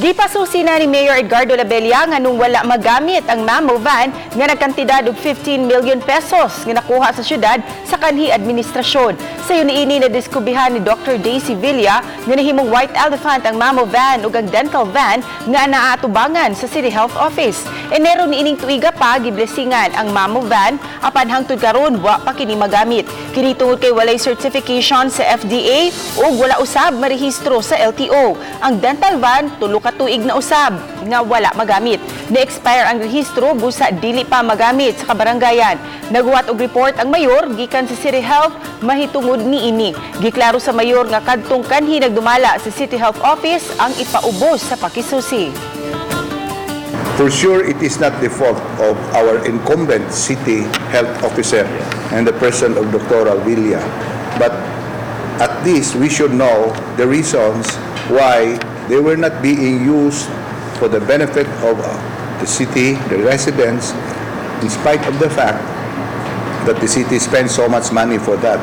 Gipasusi na ni Mayor Edgardo Labella nga nung wala magamit ang Mammo van nga nagkantidad og ₱15 million nga nakuha sa syudad sa kanhi administrasyon. Sayo niini, nadiskubrihan ni Dr. Daisy Villa nga nahimong white elephant ang Mammo van ug ang dental van nga naatubangan sa City Health Office. Enero niining tuiga pa giblesingan ang Mammo van, apan hangtod karon wa pa kini magamit. Kini tungod kay walay certification sa FDA ug wala usab marehistro sa LTO. Ang dental van, 3 ka tuig na usab nga wala magamit. Na-expire ang rehistro busa dili pa magamit sa kabarangayan. Naghuwat og report ang mayor gikan sa City Health mahitungod niini. Giklaro sa mayor nga kadtong kanhi nagdumala sa City Health Office ang ipaubos sa pakisusi. For sure, it is not the fault of our incumbent city health officer and the person of Dr. Villa. But at least we should know the reasons why they were not being used for the benefit of the city, the residents, in spite of the fact that the city spends so much money for that.